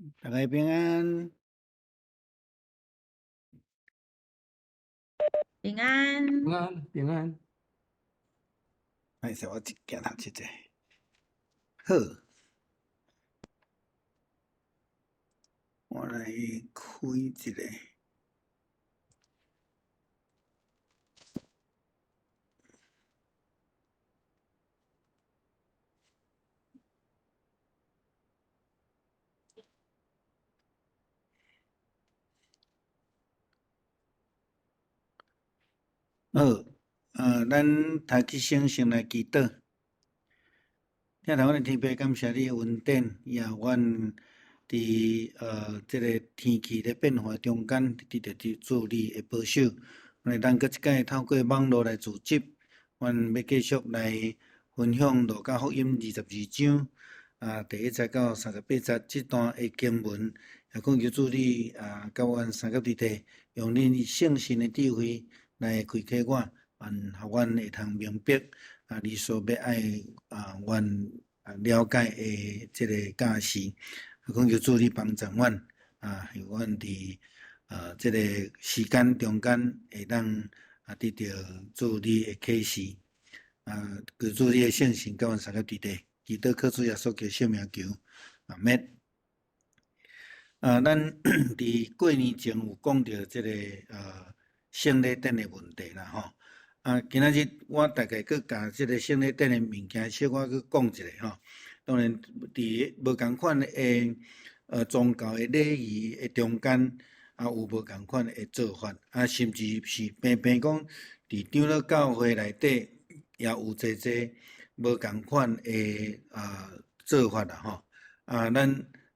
大家平安。平安。平安，平安。歹勢，我一鏡頭一個。好，我來開一個。好，咱頭起先先來祈禱。疼愛阮的天父，感謝你的恩典，也予阮佇這个天氣咧變化中間，得著主你的保守。阮會當閣一擺透過網路來組織，阮欲繼續來分享路加福音22章第1節到38節這段的經文，也懇求主你佮阮相佮佇底，用恁聖神的智慧來開啟我，予阮會通明白你所欲愛阮了解的這个教示。懇求主你幫助阮，予阮佇這个時間中間會當得著主你的啟示，求主你的聖神佮阮相佮佇底，祈禱靠主耶穌基督聖名求，阿們。咱佇過年前有講著這个聖禮典的問題啦吼。今仔日我大概閣共這个聖禮典的物件小可閣講一下吼。當然，佇無仝款的宗教的禮儀的中間，有無仝款的做法，甚至是平平講，佇長老教會內底也有濟濟無仝款的做法啦吼。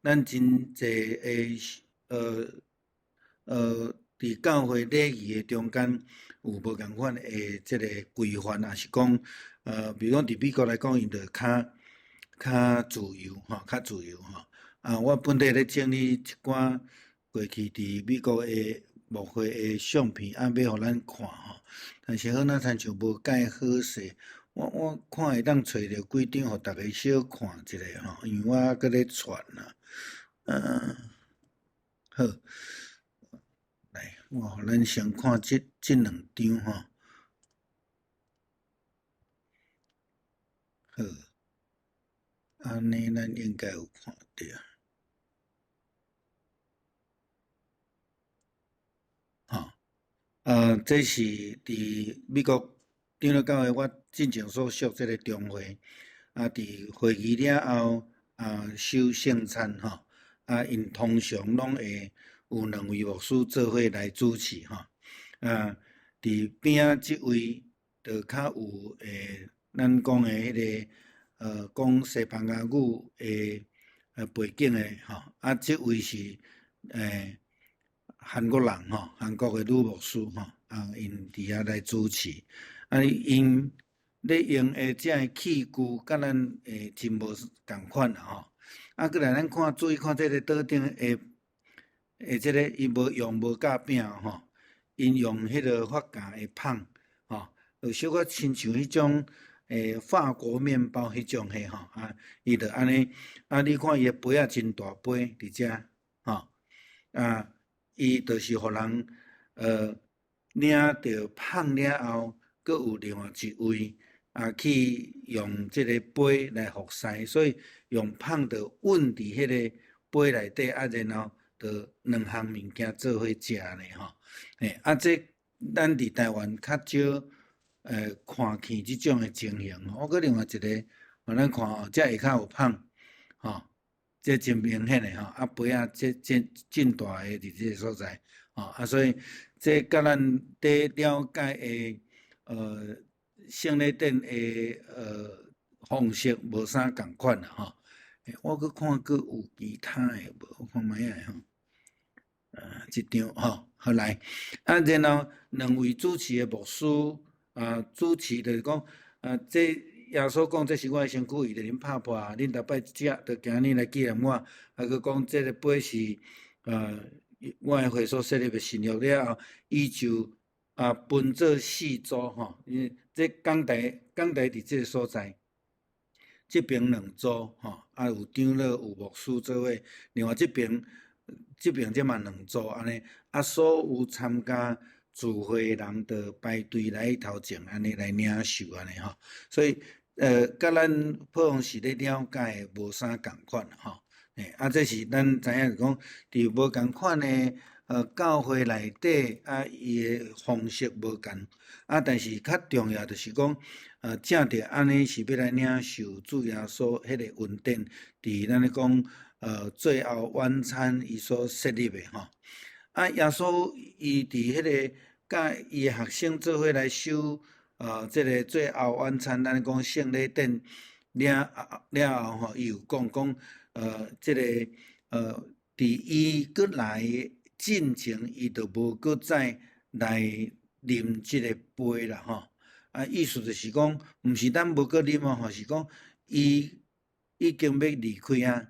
咱真濟的佇教會禮儀的中間有無仝款的這个規範，抑是講，比如講佇美國來講，𪜶就較自由吼，較自由吼。我本底咧整理一寡過去佇美國的牧會的相片，欲予咱看吼。但是好若親像無蓋好勢，我看會當揣著幾張，予逐家小看一下吼，因為我閣咧傳啊。好，來，我予咱先看這兩張吼。好，按呢咱應該有看著。吼，這是佇美國長老教會，我進前所屬這个中會，佇會議了後，守聖餐吼，𪜶通常攏會有兩位牧師做伙來主持吼，佇邊仔這位就較有咱講的彼个講西班牙語的背景的吼，這位是韓國人吼，韓國的女牧師吼，𪜶佇遐來主持，𪜶咧用的這个器具，佮咱真無仝款啦吼。閣來咱看，注意看這个桌頂的這个，伊無用無夾餅吼，𪜶用彼个發夾的棒吼，有小可親像彼種法國麵包彼種的吼，伊就按呢，你看伊的杯仔真大杯佇遮吼，伊就是予人領著棒了後，閣有另外一位去用這个杯來服侍，所以用棒就穩佇彼个杯內底，然後就兩項物件做伙食呢吼。這咱佇台灣較少看見這種的情形。我閣另外一个，予咱看哦，這下跤有棒，吼，這真明顯的吼，杯仔這真真大个佇這个所在，吼，所以這佮咱佇了解的聖禮典的方式無啥仝款啦吼。我閣看閣有其他的無？我看覓仔吼。這張吼，好來，然後兩位主持的牧師，主持就是講，這耶穌講這是我的身軀，伊就恁拍破，恁逐擺食，就今日來紀念我。閣講這個杯是，我的血所設立的新約了後，伊就分做四組吼，因為這講台，講台佇這个所在，這爿兩組吼，啊有長老有牧師做伙，另外這爿這爿這嘛兩組按呢，啊所有參加聚會的人就排隊來頭前按呢來領受按呢吼，所以佮咱普通時咧了解的無啥仝款吼，欸啊這是咱知影就講，佇無仝款的教會內底啊，伊的方式無仝，啊但是較重要就是講，正著按呢是欲來領受主耶穌彼个恩典，佇咱咧講，最後晚餐伊所設立的吼。啊，耶穌伊佇彼个佮伊的學生做伙來守，這个最後晚餐，咱講聖禮典了了後吼，伊有講講，這个佇伊閣來進前，伊就無閣再來啉這个杯啦吼。啊，意思就是講，毋是咱無閣啉哦吼，是講伊已經欲離開啊，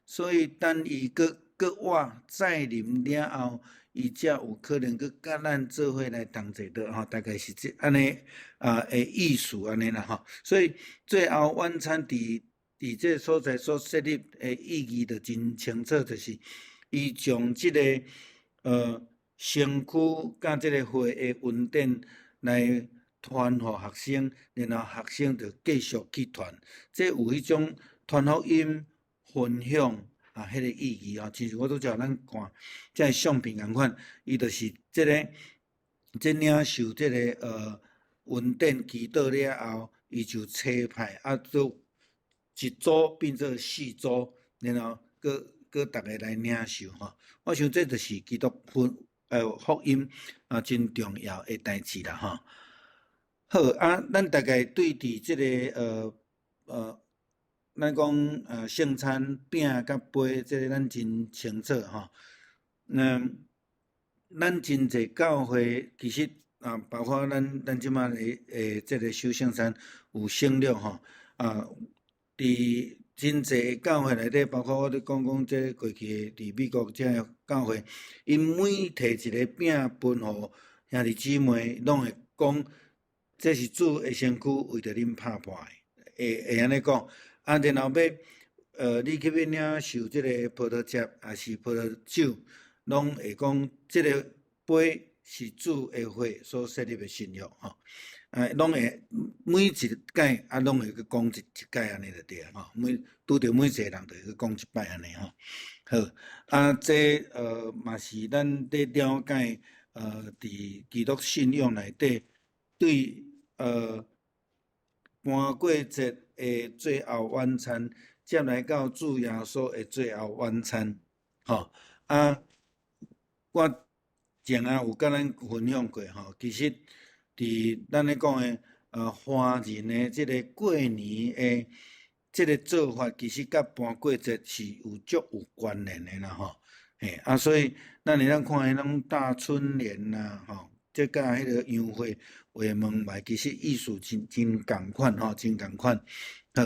所以等伊閣閣活再臨了後，伊才有可能閣佮咱做伙來同齊的吼，大概是這按呢啊的意思按呢啦吼。所以最後晚餐佇佇這个所在所設立的意義就真清楚，就是伊將這个身軀佮這个血的恩典來傳予學生，然後學生就繼續去傳，這有彼種傳福音分享啊，彼个意義啊，親像我拄才咱看這个相片仝款，伊就是這个這領受這个恩典祈禱了後，伊就切派啊，做一組變做四組，然後閣閣逐个來領受吼。我想這就是基督分福音啊，真重要的代誌啦吼。好啊，咱大概對佇這个咱講聖餐餅佮杯，這个咱真清楚吼。嗯，咱真濟教會其實啊，包括咱咱這馬的這个守聖餐有省略吼啊，佇真濟教會內底，包括我咧講講這過去佇美國這个教會，𪜶每提一个餅分予兄弟姊妹，攏會講這是主的身軀為著恁拍破的，會會按呢講。啊，然後欲你去欲領受這个葡萄汁，抑是葡萄酒，攏會講這个杯是主的血所設立的新約吼。啊，攏會每一擺啊，攏會去講一一擺按呢就對啊吼。每拄著每一个人就會去講一擺按呢吼。好，啊，這嘛是咱咧了解佇基督信仰內底對盤過節的最後晚餐，接來到主耶穌的最後晚餐，吼啊，我前仔有佮咱分享過吼，其實佇咱咧講的華人的這个過年的這个做法，其實佮盤過節是有足有關聯的啦吼，嘿啊，所以咱會當看彼種大春聯啦，吼，這佮彼个楊花畫門牌，其實意思真真仝款吼，真仝款。好，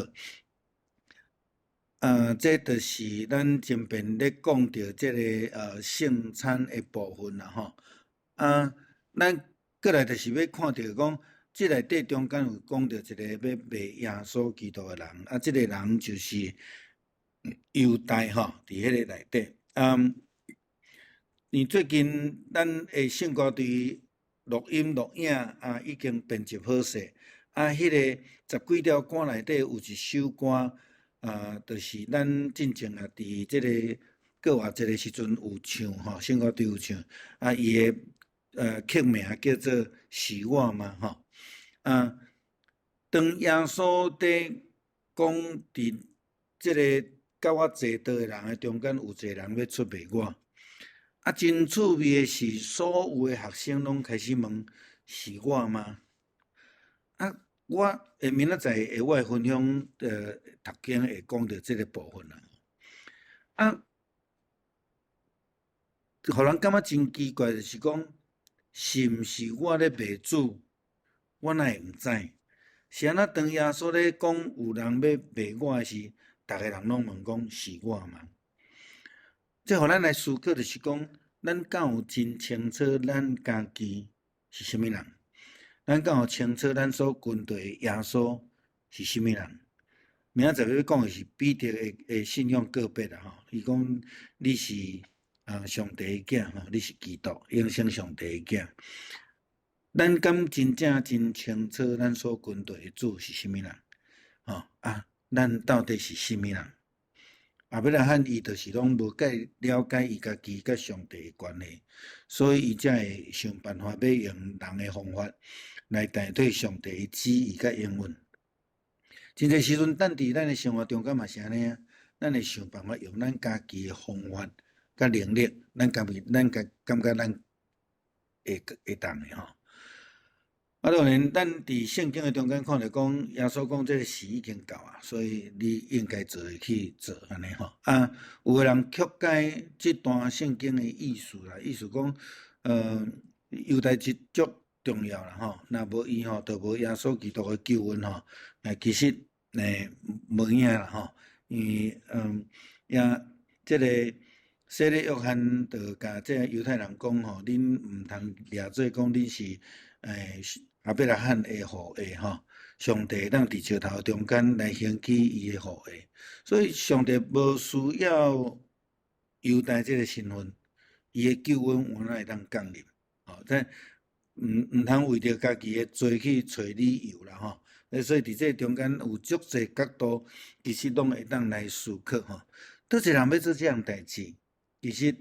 這就是咱前面咧講著這个聖餐的部分啦吼。啊，咱過來就是欲看著講，這內底中間有講著一个欲賣耶穌基督的人，啊，這个人就是猶大吼，佇彼个內底。嗯，你最近咱的聖歌隊錄音錄影啊，已經編輯好勢。啊，彼个十幾條歌內底有一首歌，啊，就是咱進前啊，佇這个過活節的時陣有唱吼，聖歌隊有唱，啊，伊的曲名叫做《是我嗎》吼。啊，當耶穌佇講佇這个佮我坐桌的人的中間，有一个人欲出賣我。啊，真趣味的是，所有的學生攏開始問：是我嗎？啊，我會明仔載會我的分享，讀經會講著這个部分啦。啊，予人感覺真奇怪，就是講，是毋是我咧賣主？我哪會毋知？是按怎當耶穌咧講有人欲賣我的時，逐个人攏問講是我嗎？這予咱來思考，就是講，咱敢有真清楚咱家己是啥物人？咱敢有清楚咱所跟隨的耶穌是啥物人？明仔載欲講的是彼得的信仰告白啦吼。伊講你是上帝的囝吼，你是基督，永生上帝的囝。咱敢真正真清楚，咱所跟隨的主是啥物人？吼啊，咱到底是啥物人？亞伯拉罕伊就是攏無解了解伊家己佮上帝的關係，所以伊才會想辦法欲用人的方法來代替上帝的旨意佮應允。真濟時陣，咱佇咱的生活中間嘛是按呢啊，咱會想辦法用咱家己的方法佮能力，咱家己咱家感覺咱會當的吼。啊，當然，咱佇聖經的中間看著講，耶穌講這个時已經到啊，所以你應該做的去做按呢吼。啊，有的人曲解這段聖經的意思啦，意思講，猶大是足重要啦吼，若無伊吼，就無耶穌基督的救恩吼。其實，無影啦吼，因為，也這个洗禮約翰就共這个猶太人講吼，恁毋通掠做講恁是，亞伯拉罕的後裔吼，上帝當佇石頭中間來興起伊的後裔，所以上帝無需要猶大這个身份，伊的救恩原來會當降臨，吼，這毋通為著家己的罪去揣理由啦吼，所以佇這中間有足濟角度，其實攏會當來思考吼。佗一個人欲做這項代誌，其實，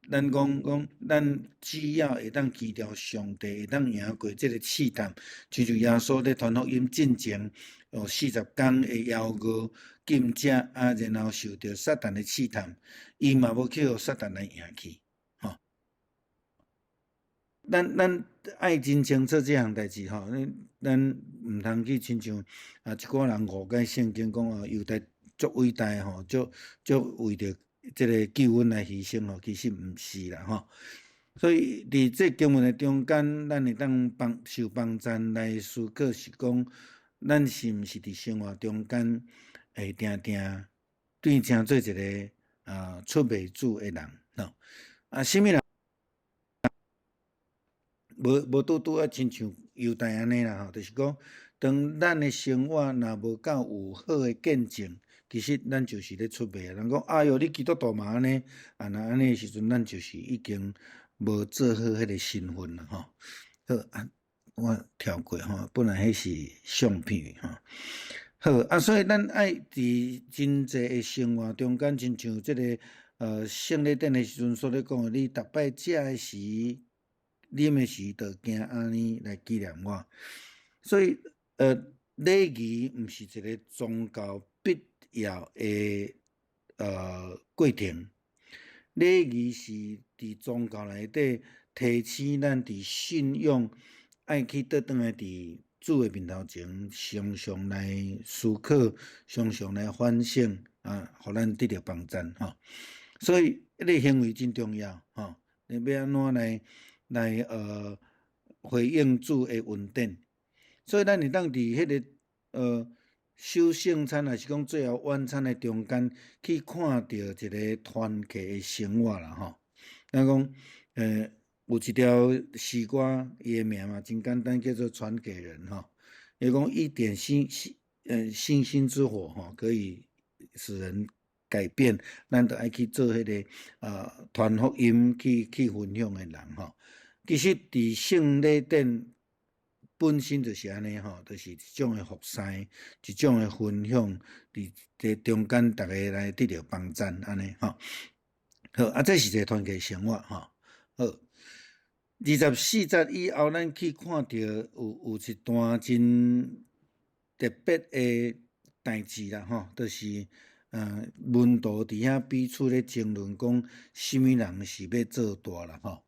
咱講講，咱只要會當記著上帝會當贏過這个試探，親像耶穌咧傳福音進前，有40工的枵餓禁食，啊，然後受著撒旦的試探，伊嘛無去予撒旦來贏去，吼。咱愛真清楚這項代誌吼，咱毋通去親像啊，一寡人誤解聖經講哦，猶大足偉大吼，足足為著這个救恩來犧牲吼，其實毋是啦吼。所以佇這經文的中間，咱會當幫受幫贊來思考，是講咱是毋是佇生活中間會定定變成做一个出賣主的人吼？啊，啥物人？無拄拄仔親像猶大按呢啦吼，就是講，當咱的生活若無夠有好的見證，其實咱就是咧出賣。人講，哎喲，你基督徒嘛按呢，啊若按呢的時陣，咱就是已經無做好彼个身份啦吼。好啊，我跳過吼，本來彼是相片吼。好啊，所以咱愛佇真濟的生活中間，親像這个聖禮典的時陣所咧講的，你逐擺食的時，啉的時，就行按呢來紀念我。所以，禮儀毋是一个宗教必要的過程。禮儀是佇宗教內底提醒咱佇信仰愛去倒轉來佇主的面頭前，常常來思考，常常來反省，啊，予咱得著幫贊吼。所以，彼个行為真重要吼。你欲按怎來回應主的恩典？所以咱會當佇彼个守聖餐，抑是講最後晚餐的中間，去看著一个團契的生活啦吼。咱講，有一條詩歌，伊的名嘛真簡單，叫做《傳給人》吼。伊講一點星星之火吼，可以使人改變。咱著愛去做彼个傳福音去分享的人吼。其實佇聖禮典本身就是按呢吼，就是一種的服侍，一種的分享，佇這中間逐家來得著幫贊按呢吼。好，啊，這是一個團契生活吼。好，24節以後，咱去看著有一段真特別的代誌啦吼，就是門徒佇遐彼此咧爭論，講啥物人是欲做大啦吼。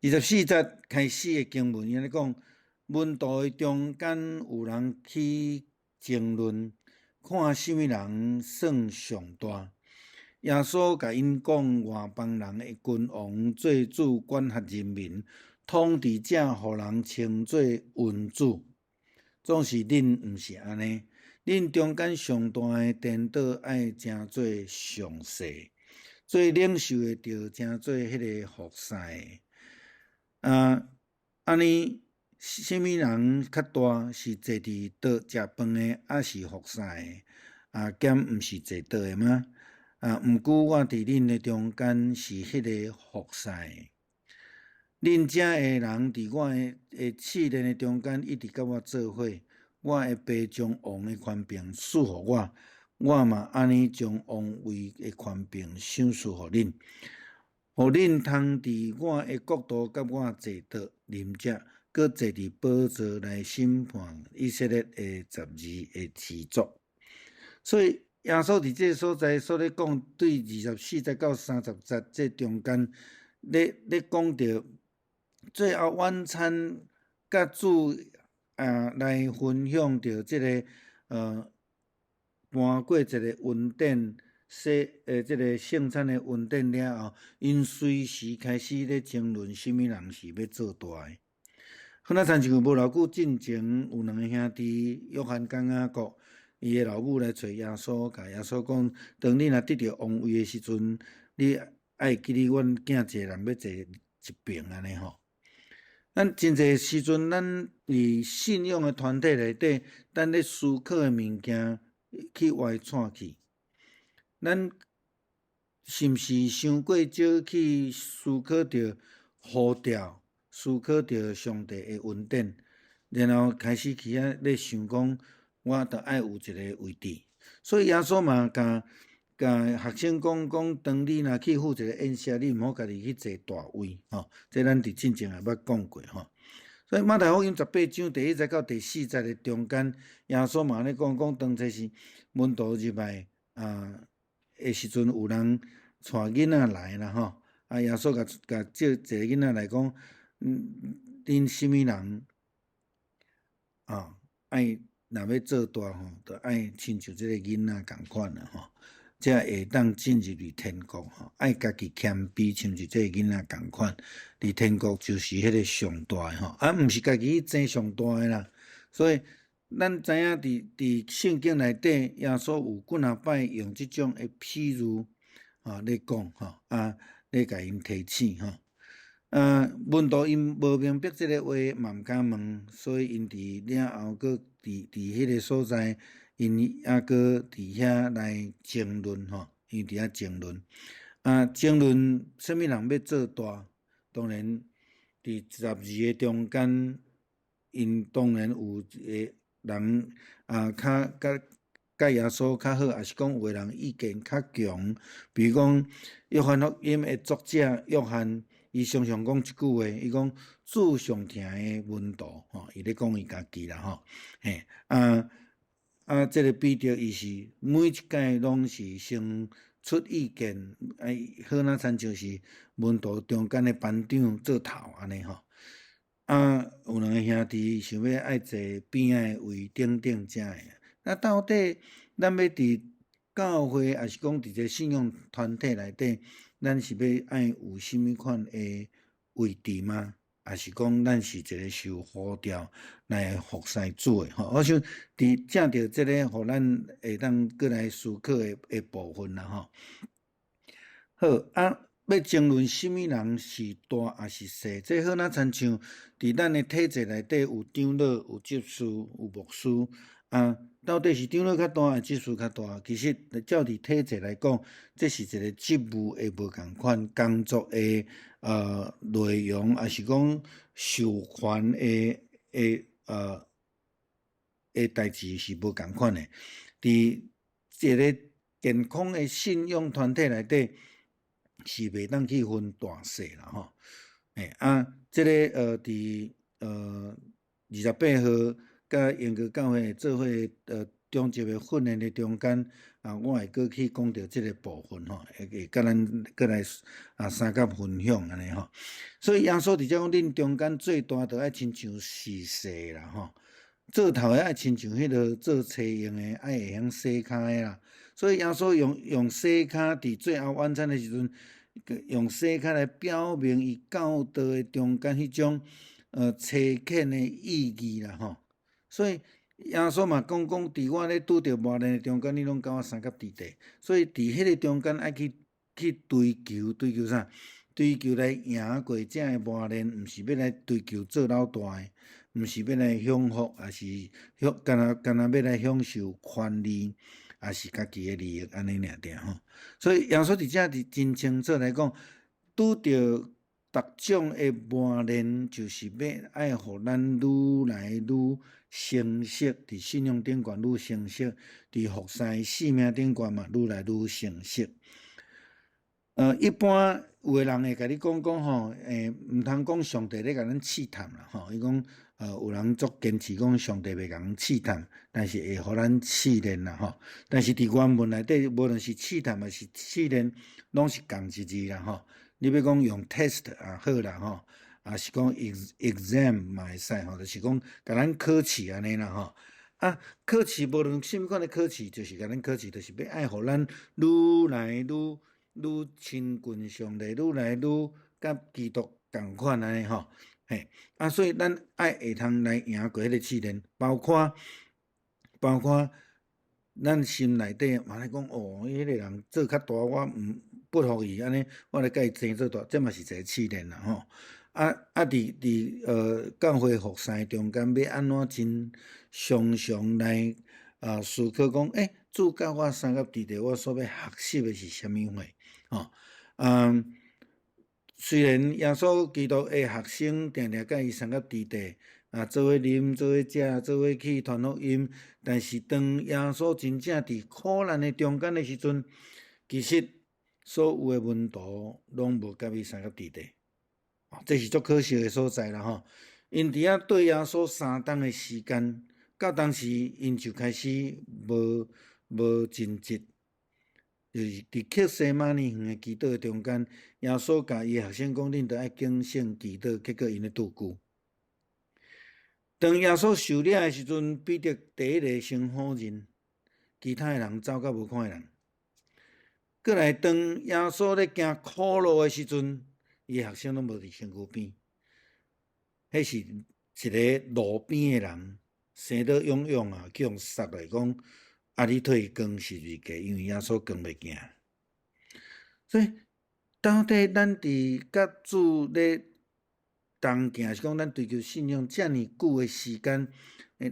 24節開始的經文，伊按呢講，門徒的中間有人去爭論，看啥物人算上大。耶穌共𪜶講，外邦人的君王做主管轄人民，統治者予人稱做恩主。總是恁毋是按呢，恁中間上大的顛倒愛成做上細，做領袖的著成做彼个服侍的。啊，按呢，啥物人較大？是坐佇桌食飯的，抑是服侍的？啊，敢毋是坐桌的嗎？啊，毋過我佇恁的中間是彼个服侍的。恁遮的人佇我的試煉的中間一直佮我做伙，我的爸將王的權柄賜予我，我嘛按呢將王位的權柄賞賜予恁，予恁通佇我的國度佮我坐桌啉食，閣坐佇寶座來審判以色列的十二个支族。所以耶穌佇這个所在所咧講，對24節到30節這中間，咧講著最後晚餐，佮主啊來分享著這个搬過一个恩典，洗這个聖餐的恩典了後，𪜶隨時開始咧爭論，啥物人是欲做大的。好，若親像無偌久進前，有兩个兄弟約翰佮雅各，伊的老母來揣耶穌，共耶穌講：當你若得著王位的時陣，你愛記得阮囝一个人欲坐一爿按呢吼。咱真濟時陣，咱佇信仰的團體內底，咱咧思考的物件去歪岔去。咱是毋是傷過少去思考著呼召，思考著上帝的恩典，然後開始去遐咧想講，我著愛有一个位置。所以耶穌嘛，共共學生講講，當你若去赴一个宴席，你毋好家己去坐大位，吼。這咱佇進前也捌講過，吼。所以馬太福音18章第1節到第4節的中間，耶穌嘛按呢講講，當初時門徒入來啊的時陣，有人帶囡仔來啦，吼。啊，耶穌共共叫一个囡仔來講，恁啥物人啊？愛若欲做大吼，著愛親像這个囡仔仝款啦，吼。才會當進入佇天國吼，愛家己謙卑，親像這个囡仔仝款，佇天國就是彼个上大的吼，啊，毋是家己去爭上大的啦。所以咱知影佇佇聖經內底，耶穌有幾若擺用這種的譬喻，吼咧講吼，啊咧共𪜶提醒吼。啊，門徒𪜶無明白這个話，嘛毋敢問，所以𪜶佇了後，閣佇佇彼个所在。𪜶猶閣佇遐來爭論吼，𪜶佇遐爭論，啊，爭論啥物人欲做大？當然，佇十二个中間，𪜶當然有一個人啊，較佮佮耶穌較好，抑是講有的人意見較強。比如講，約翰福音的作者約翰，伊常常講一句話，伊講主上疼的門徒，吼，伊咧講伊家己啦，吼，嘿，啊。啊，這个彼得伊是每一擺攏是先出意見，哎，好若親像是門徒中間的班長做頭按呢吼。啊，有兩个兄弟想欲愛坐邊仔的位等等遮的。啊，到底咱欲佇教會，抑是講佇這信仰團體內底，咱是欲愛有啥物款的位置嗎？抑是講咱是一个受呼召來服侍主的吼？我想佇藉著這个，予咱會當閣來思考的的部分啦吼。好啊，欲爭論啥物人是大抑是細？這好若親像佇咱的體制內底有長老、有執事、有牧師啊，到底是長老較大，抑執事較大？其實照佇體制來講，這是一个職務的無仝款，工作的內容，抑是講授權的的呃的代誌是無仝款的。佇一个健康的信仰團體內底，是袂當去分大細啦吼。欸啊，這个佇28號佮英國教會做伙中級的訓練的中間，啊，我會閣去講著這个部分吼，會會佮咱閣來啊相佮分享按呢吼。所以耶穌佇遮講，恁中間最大著愛親像是細啦吼，做頭的愛親像彼个做車用的，愛會曉洗跤的啦。所以耶穌用用洗跤佇最後晚餐的時陣，用洗跤來表明伊教導的中間彼種差遣的意義啦吼。所以耶穌嘛講講，佇我咧拄著磨難的中間，你攏佮我相佮佇地。所以佇彼个中間愛去去追求，追求啥？追求來贏過這个磨難，毋是欲來追求做老大的，毋是欲來享福，抑是享干焦干焦欲來享受權利，抑是家己的利益按呢爾爾吼。所以耶穌佇遮佇真清楚來講，拄著逐種的磨練，就是欲愛予咱愈來愈成熟，佇信仰頂懸愈成熟，佇服侍使命頂懸嘛愈來愈成熟。一般有的人會共你講講吼，毋通講上帝咧共咱試探啦吼。伊講，有人足堅持講上帝袂共咱試探，但是會予咱試煉啦吼。但是佇原文內底，無論是試探抑是試煉，攏是仝一字啦吼。你欲講用 test 也好啦吼，抑是講 exam 嘛會使吼，就是講共咱考試按呢啦吼。啊，考試無論啥物款的考試，就是共咱考試，就是欲愛予咱愈來愈愈親近上帝，愈來愈佮基督仝款按呢吼，嘿，啊，所以咱愛會通來贏過彼个試煉，包括咱心內底嘛咧講，哦，彼个人做較大，我毋不服伊，按呢，我來佮伊爭做大，這嘛是一个試煉啦吼。啊，佇教會服侍中間，欲按怎真常常來思考講，欸，主佮我相佮佇佇，我所欲學習的是啥物貨？吼，雖然耶穌基督的學生定定佮伊相佮佇佇，啊，做伙啉，做伙食，做伙去傳福音，但是當耶穌真正佇苦難的中間的時陣，其實所有的門徒攏無佮伊相佮佇佇，這是足可惜的所在啦吼。𪜶佇遐綴耶穌3冬的時間，到當時𪜶就開始無盡職。就是佇客西馬尼園的祈禱的中間，耶穌共伊的學生講：恁著愛警醒祈禱，結果𪜶咧倒龜。當耶穌受掠的時陣，彼得第一个先否認，其他的人走甲無看見人。閣來，當耶穌咧行苦路的時陣，伊的學生攏無佇身軀邊。彼是一个路邊的人，生得勇勇啊，去予殺來講。啊！你替伊扛十字架，因為耶穌扛袂行。所以到底咱佇佮主咧同行，是講咱追求信仰遮爾久的時間，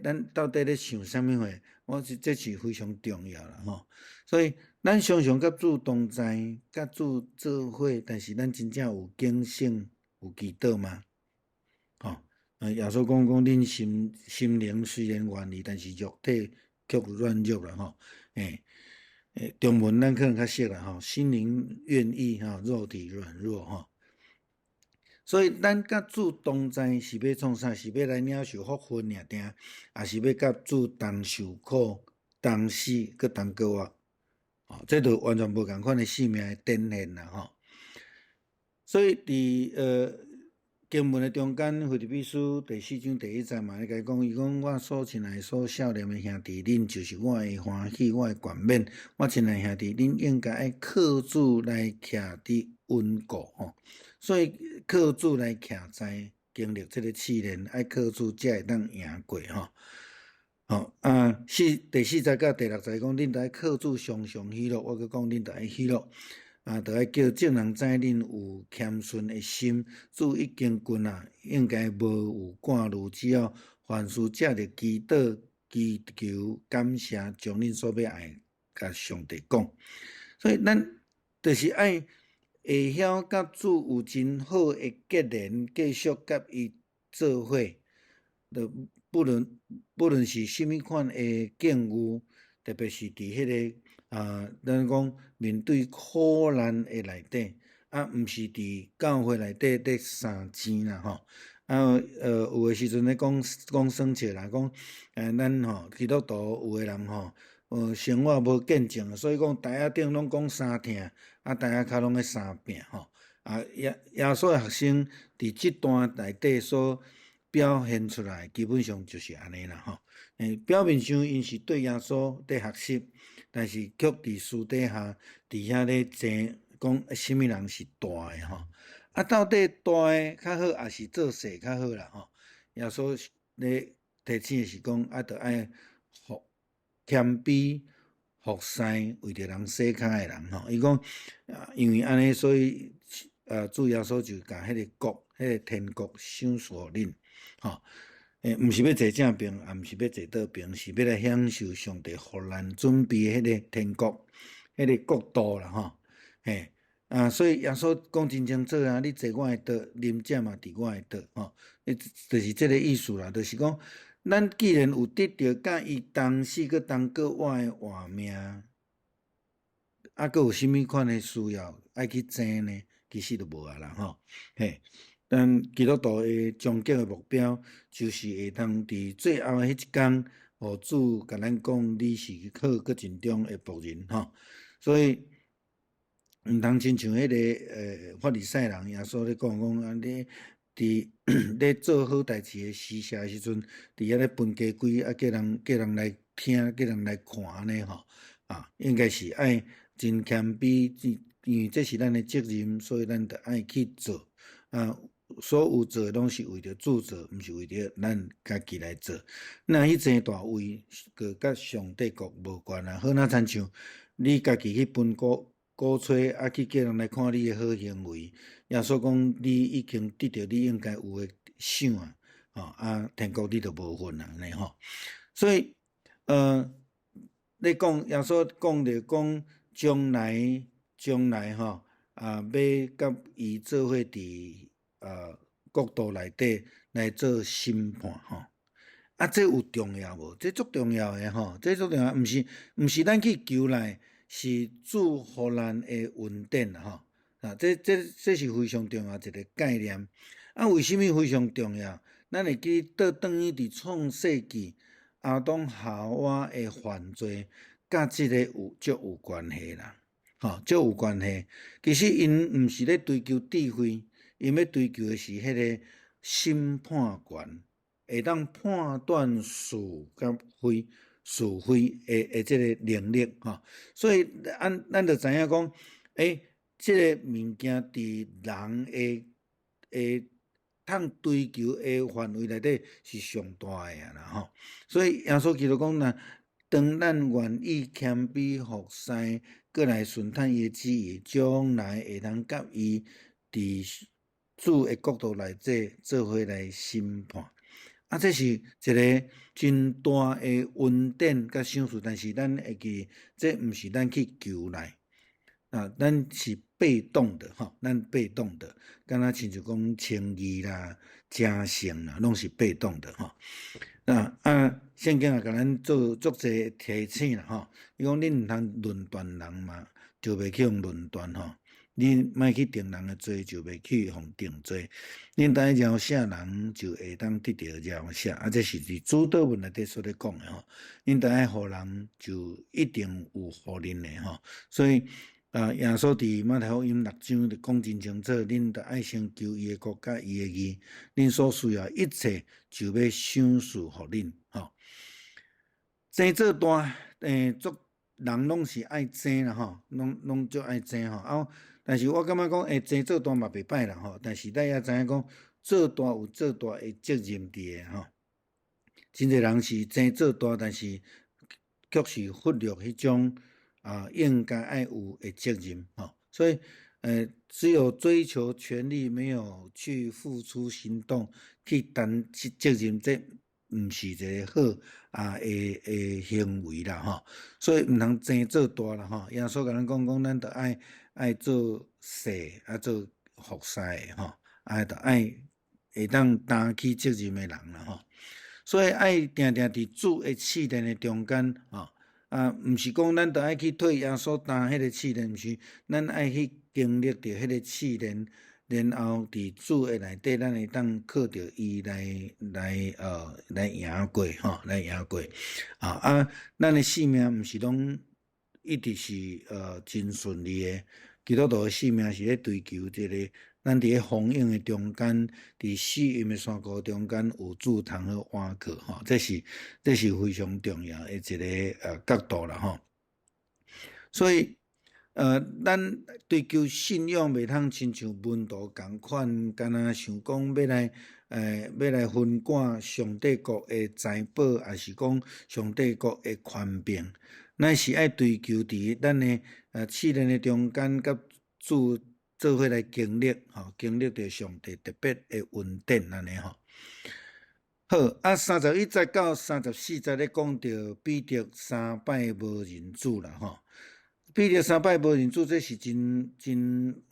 咱到底咧想啥物貨？我是這是非常重要啦吼。所以咱常常佮主同在，佮主做伙，但是咱真正有警醒、有祈禱嗎？吼！耶穌講講，恁心靈雖然願意，但是肉體卻軟弱啦吼，欸，中文咱可能較熟啦吼，心靈願意吼，肉體軟弱吼。所以咱佮主同在是欲創啥？是欲來領受福分爾定，抑是欲佮主同受苦、同死、閣同過活？哦，這就完全無仝款的生命的展現啦吼。所以佇經文的中間，腓立比書第四章第一節嘛，伊共講，伊講我所親愛、所數念的兄弟，恁就是我的歡喜，我的冠冕。我親愛兄弟，恁應該愛靠主來徛佇穩固吼。所以靠主來徛在經歷這个試煉，愛靠主才會當贏過吼。吼啊，第四節佮第六節講，恁著愛靠主常常喜樂。我閣講，恁著愛喜樂。啊，著愛叫眾人知恁有謙遜的心，主已經近啊，應該無有掛慮，只要凡事藉著祈禱、祈求、感謝，將恁所欲愛共上帝講。所以咱就是愛會曉佮主有真好的結連，繼續佮伊做伙。就不論是啥物款的境遇，特別是佇彼个啊，咱講面對苦難的內底，啊，毋是佇教會內底咧相爭啦吼。啊，有的時陣咧講講耍笑啦，講，咱吼基督徒有的人吼，生活無見證，所以講台仔頂攏講相疼，啊，台仔跤攏咧相拚吼。啊，耶穌的學生佇這段內底所表現出來，基本上就是按呢啦吼。表面上𪜶是對耶穌咧學習，但是卻佇私底下佇遐咧爭，講啥物人是大的吼。啊，到底大的較好，抑是做細較好啦吼？耶穌咧提醒的是講，啊，著愛服謙卑服侍為著人洗跤的人吼。伊講，因為按呢，所以主耶穌就共彼个國，彼个天國賞賜予恁吼。毋是欲坐正爿，也毋是欲坐倒爿，是欲來享受上帝予咱準備彼个天國，彼个國度啦吼。嘿，啊，所以耶穌講真清楚啊，你坐我的桌，啉者嘛佇我的桌吼，就是這个意思啦，就是講，咱既然有得著佮伊同死，閣同過活的活命，啊，閣有啥物款的需要愛去爭呢？其實就無啊啦吼，嘿。咱基督徒的終極的目標，就是會當佇最後的彼一工，予主共咱講，你是好閣盡忠的僕人吼。所以，毋通親像彼个法利賽人，耶穌咧講講啊，你佇咧做好代誌的施捨的時陣，佇遐咧分雞胿，啊，叫人來聽，叫人來看按呢吼，啊，應該是愛真謙卑，因為這是咱的責任，所以咱著愛去做啊。所有做的攏是為著主做，毋是為著咱家己來做。若去爭大位，閣佮上帝國無關啊。好若親像你家己去分鼓吹，啊去叫人來看你的好行為，耶穌講你已經得著你應該有的賞啊，吼啊，天國你就無份啊，按呢吼。所以，你講耶穌講著講將來將來吼啊，欲佮伊做伙佇國度內底來做審判吼，啊，這有重要無？這足重要的吼，這足重要，毋是咱去求來，是主予咱的恩典吼。啊，這是非常重要一个概念。啊，為啥物非常重要？咱會記倒轉去佇創世紀，亞當夏娃的犯罪，佮這个有足有關係啦，吼，足有關係。其實𪜶毋是咧追求智慧。𪜶欲追求的是彼个審判權，會當判斷是佮非、是非的這个能力吼。所以，咱就知影講，這个物件佇人的通追求的範圍內底是上大的啊啦吼。所以耶穌基督講若當咱願意謙卑服侍，閣來順趁伊的旨意，將來會當佮伊佇主的國度內底做伙來審判。啊，這是一个真大的恩典佮賞賜，但是咱會記，這毋是咱去求來，啊，咱是被動的吼，咱被動的，敢若親像講稱義啦、成聖啦，攏是被動的吼。啊啊，聖經也共咱做足濟提醒啦吼，伊講恁毋通論斷人嘛，就袂去予論斷吼。恁莫去定人的罪，就袂去予定罪。恁當饒赦人，就會當得著饒赦。啊，這是佇主禱文內底所咧講的吼。恁著愛予人，就一定有予恁的吼。所以，啊，耶穌佇馬太福音六章就講真清楚，恁著愛先求伊的國佮伊的義，恁所需要一切就欲賞賜予恁吼。爭做大，足人攏是愛爭啦吼，攏足愛爭吼。啊，但是我感覺講，爭做大嘛袂歹啦吼。但是咱也知影講，做大有做大的責任佇的吼。真濟人是爭做大，但是卻是忽略彼種啊應該愛有的責任吼。所以，只有追求權力，沒有去付出行動去擔責任，這毋是一个好啊的行為啦吼。所以毋通爭做大啦吼。耶穌共咱講講，咱著愛做細，啊做服侍的吼，啊著愛會當擔起責任的人啦吼。所以愛定定佇主的試煉的中間吼，啊，毋是講咱著愛去替耶穌擔彼个試煉，毋是，咱愛去經歷著彼個試煉，然後佇主的內底，咱會當靠著伊來贏過吼，來贏過。啊，咱的生命毋是攏一直是真順利的。基督徒的生命是咧追求這个，咱佇咧風湧的中間，佇試驗的山谷中間有主通好倚靠吼，這是非常重要的一个角度啦吼。所以，咱追求信仰袂通親像門徒仝款，敢若想講欲來分割上帝國的財寶，抑是講上帝國的權柄。咱是愛追求佇咱的試煉的中間，佮主做伙來經歷，吼，經歷著上帝特別的恩典按呢吼。好，啊，31節到34節咧講著彼得三擺無認主啦，吼。彼得三擺無認主，這是真真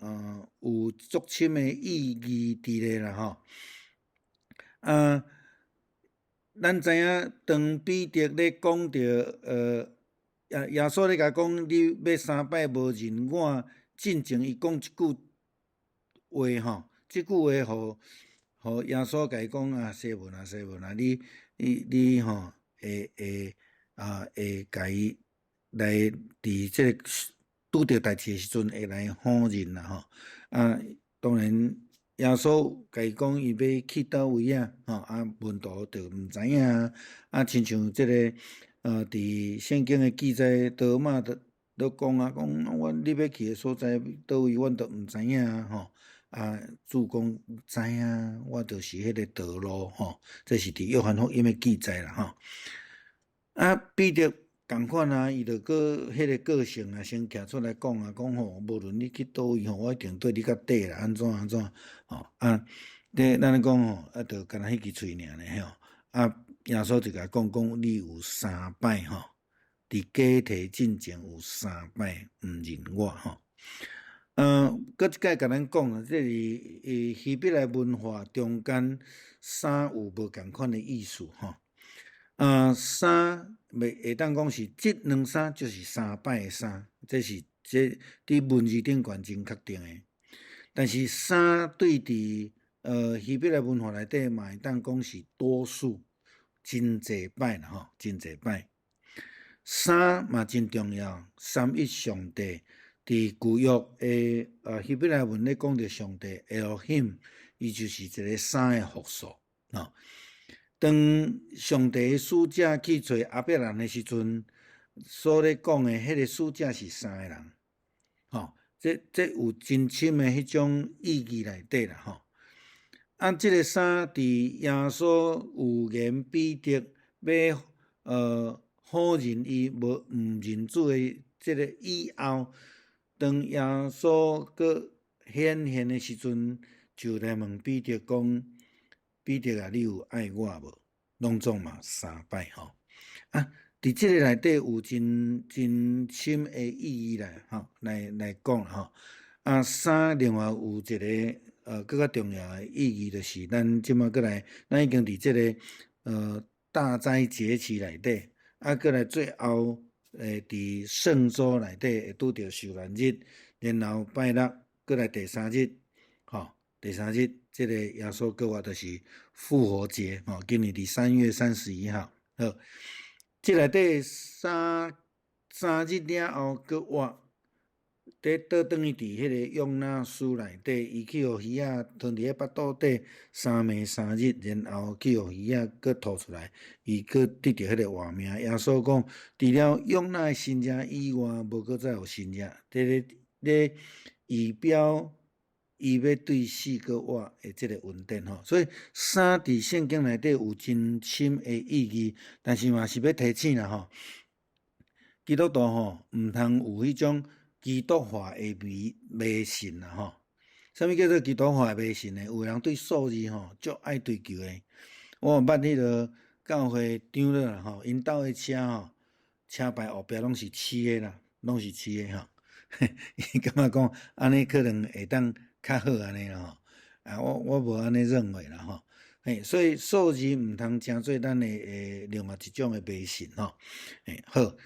有足深的意義佇咧啦，吼。啊，咱知影當彼得咧講著，耶穌咧共伊講，你欲三擺無認我，進前伊講一句話吼，這句話予予耶穌共伊講啊，西門啊，西門啊，你吼會共伊來佇這個拄著代誌的時陣會來否認啦吼。啊，當然耶穌共伊講伊欲去佗位啊，吼啊門徒就毋知影啊，親像這個佇聖經的記載，多馬都都講啊，講阮你欲去的所在佗位，阮都毋知影啊吼。啊，主講知影，我就是彼個道路吼，這是佇約翰福音的記載啦吼。啊，彼得仝款啊，伊就閣彼個個性啊，先徛出來講啊，講吼，無論你去佗位吼，我一定綴你佮底啦，按怎按怎吼啊？咧咱咧講吼，啊，就干焦彼支喙爾呢吼。啊，耶穌就共講講，你有三擺吼，佇雞啼進前有三擺毋認我吼。閣一擺共咱講啊，這是希伯來文化中間三有無仝款的意思吼。三袂會當講是這兩三就是三擺的三，這是這佇文字頂懸真確定的。但是三對佇希伯來文化內底嘛會當講是多數，真濟擺啦吼，真濟擺。三嘛真重要，三一上帝佇舊約的希伯來文咧講著上帝 Elohim，伊就是一個三的複數，吼。當上帝的使者去揣亞伯蘭的時陣，所咧講的彼個使者是三個人，吼，這有真深的彼種意義內底啦，吼。啊，這個三佇耶穌預言彼得欲否認伊無毋認主的這個以後，當耶穌閣顯現的時陣，就來問彼得講：彼得啊，你有愛我無？攏總嘛三擺吼。啊，佇這個內底有真真深的意義來吼，來講吼。啊，三另外有一個閣較重要的意義，就是咱這馬閣來，咱已經佇這個大齋節期內底，啊，閣來最後會佇聖週內底會拄著受難日，然後拜六閣來第三日，吼，第三日這個耶穌復活就是復活節，吼，今年佇3月31號，好，這內底三日了後閣活。佇倒轉去佇彼個約拿書內底，伊去予魚仔吞佇彼腹肚底三暝三日，然後去予魚仔閣吐出來，伊閣得著彼個活命。耶穌講，除了約拿的神跡以外，無閣再有神跡。佇咧咧預表伊欲對死閣活的這個恩典吼。所以三佇聖經內底有真深的意義，但是嘛是欲提醒啦吼，基督徒吼毋通有彼種基督化的迷信啦吼，啥物叫做基督化的迷信呢？有的人對數字吼足愛追求的。我有捌彼個教會長老啦吼，𪜶兜的車吼，車牌後壁攏是七的啦，攏是七的吼。伊感覺講按呢可能會當較好按呢啦吼。啊，我無按呢認為啦吼。嘿，所以數字毋通成做咱的另外一種的迷信吼。嘿，好。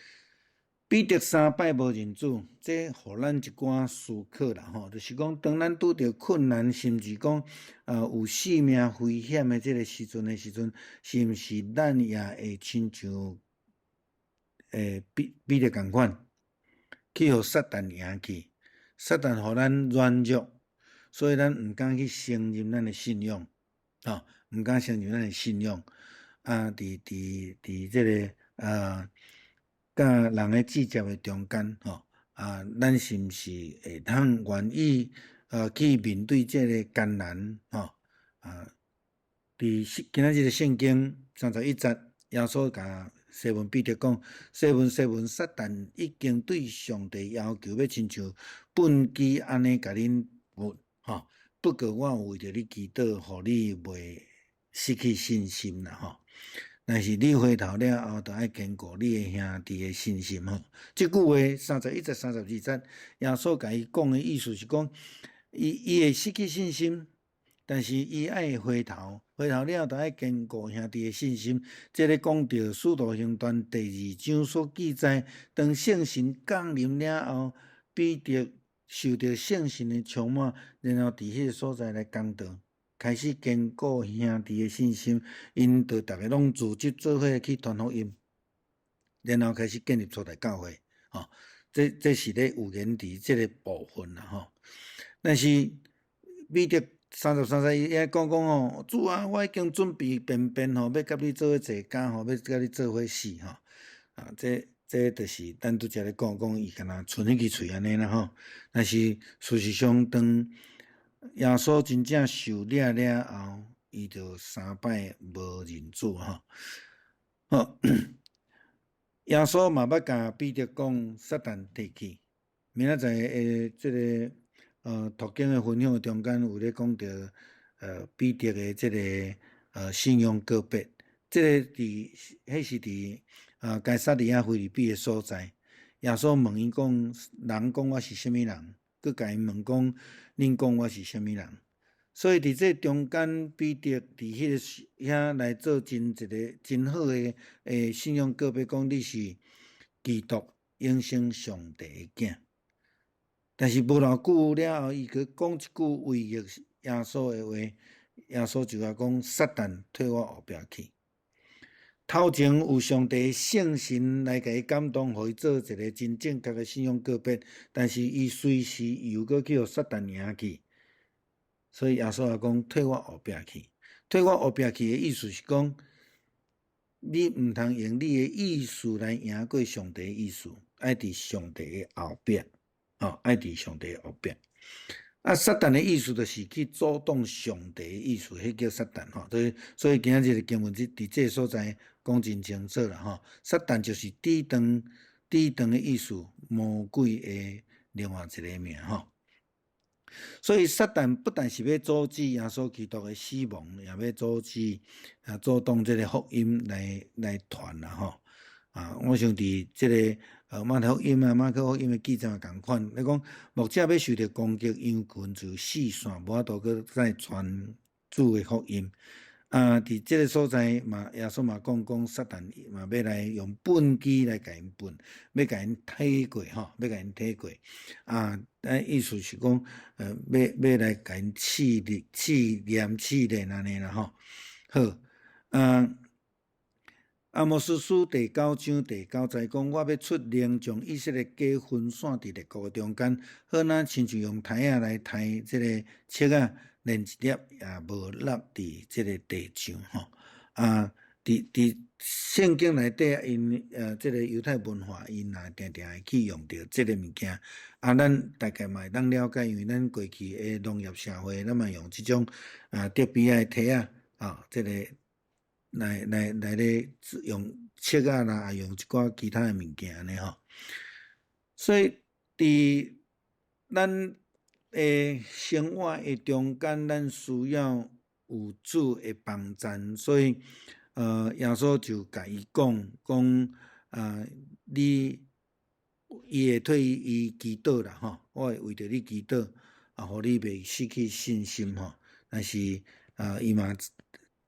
彼得三擺無認主，這予咱一寡思考啦吼，就是講當咱拄著困難，甚至講有性命危險的這個時陣，是毋是咱也會親像彼得仝款，去予撒旦贏去？撒旦予咱軟弱，所以咱毋敢去承認咱的信仰，吼，毋敢承認咱的信仰。啊，佇這個啊。佮人的接觸的中間，吼啊，咱是毋是會通願意去面對這個艱難，吼啊？佇今仔日的聖經31節，耶穌共西門彼得講：西門，西門，撒旦已經對上帝要求欲親像糞機按呢共恁糞，吼。不過我有為著你祈禱，予你袂失去信心啦吼。但是你回頭了後，就愛堅固你的兄弟的信心吼。這句話31節、32節，耶穌共伊講的意思是講，伊會失去信心，但是伊愛回頭，回頭了後就愛堅固兄弟的信心。這个講著使徒行傳第二章所記載，當聖神降臨了後，彼得受著聖神的充滿，然後佇彼个所在來講道，開始堅固兄弟的信心，𪜶就逐个攏組織做伙去傳福音，然後開始建立初代教會，吼，這是咧預言佇這个部分啦，吼。但是彼得33節伊遐講講吼，主啊，我已經準備便便吼，欲佮你做伙坐監吼，欲佮你做伙死吼，啊，這就是咱拄才咧講講，伊敢若賰彼支喙按呢啦吼。但是事實上，當耶穌真正受掠了後，伊就三擺無認主吼。好，耶穌嘛捌共彼得講，撒旦退去。明仔載的這个讀經的分享中間有咧講著彼得的這个信仰告白，這个佇彼是佇該撒利亞腓立比的所在。耶穌問伊講：人講我是啥物人？閣共𪜶問講：恁講我是啥物人？所以佇這中間，彼得佇彼个時遐來做真一个真好的信仰告白，講你是基督永生上帝的囝。但是無偌久了後，伊閣講一句違逆耶穌的話，耶穌就共講：撒旦退我後壁去。頭前有上帝聖神來共伊感動，予伊做一个真正確的信仰告白，但是伊隨時又閣去予撒旦贏去，所以耶穌也講退我後壁去。退我後壁去的意思是講，你毋通用你的意思來贏過上帝的意思，愛佇上帝的後壁，吼，愛佇上帝的後壁。啊，撒旦的意思就是去阻擋上帝的意思，彼叫撒旦吼。所以今仔日的經文佇這个所在講真清楚啦吼。撒旦就是抵擋、抵擋的意思，魔鬼的另外一个名吼。所以撒旦不但是欲阻止耶穌基督的死亡，也欲阻止啊阻擋這个福音來傳啦吼。啊，我想佇這个馬太福音啊、馬可福音的記載仝款，咧講牧者欲受著攻擊，羊群就四散，無法度閣再傳主的福音。啊，佇這个所在嘛，耶穌嘛講講撒旦嘛欲來用畚箕來共𪜶畚，欲共𪜶提過吼，欲共𪜶提過。啊，意思是講，欲來共𪜶試煉、試驗、試煉按呢啦吼。好，啊。阿摩司書第九章第九節講：我欲出令，將以色列家分散佇列國中間，好若親像用篩仔來篩這个粟仔，連一粒也無落佇這个地上吼。啊，佇聖經內底，𪜶這个猶太文化，𪜶也定定會去用著這个物件。啊，咱大概嘛會當了解，因為咱過去的農業社會，咱嘛用這種啊竹編仔的篩仔啊，這个。來咧用粟仔啦，也用一寡其他的物件按呢吼。所以佇咱的生活的中間，咱需要有主的幫贊，所以耶穌就共伊講講啊，你伊會替伊祈禱啦吼，我會為著你祈禱，啊，予你袂失去信心吼。但是啊，伊嘛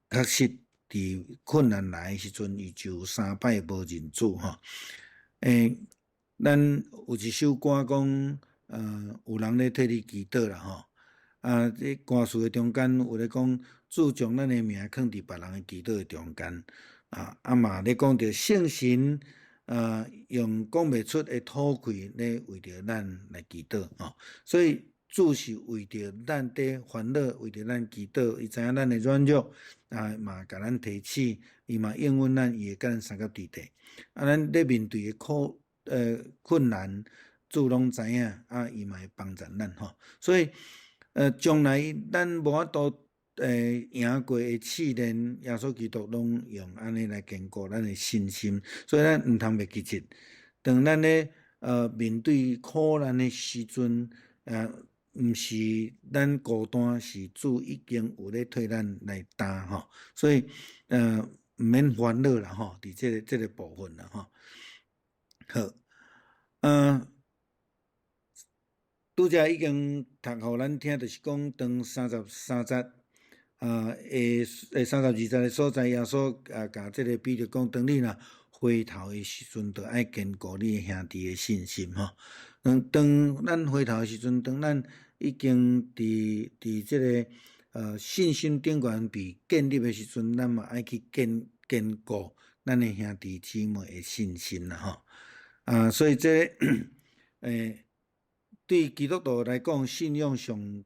確實。佇困難來的時陣，伊就三擺無認主吼。咱有一首歌講，有人咧替你祈禱啦吼。啊，這歌詞的中間有咧講，主將咱的名囥佇別人的祈禱的中間。啊嘛咧講著聖神，用講袂出的吐氣咧為著咱來祈禱吼。所以主是為著咱佇煩惱，為著咱祈禱，伊知影咱的軟弱，啊嘛共咱提醒，伊嘛應允咱，伊會共咱相佮佇地。啊，咱咧面對的困難，主攏知影，啊，伊嘛會幫助咱吼。所以，將來咱無法度贏過的試煉，耶穌基督攏用按呢來堅固咱的信心。所以咱毋通袂記得，當咱咧面對苦難的時陣，毋是咱孤單，是主已經有咧替咱來擔吼，所以毋免煩惱啦吼，佇這個部分啦吼。好，拄才已經讀予咱聽，就是講當33節啊，會32節的所在，耶穌啊，共這個彼得講，當你若回頭的時陣，就愛堅固你的兄弟的信心吼。當咱回頭的時陣，當咱已經佇這個信心頂懸被建立的時陣，咱嘛愛去堅固咱的兄弟姊妹的信心啦吼。啊，所以這個對基督徒來講，信仰上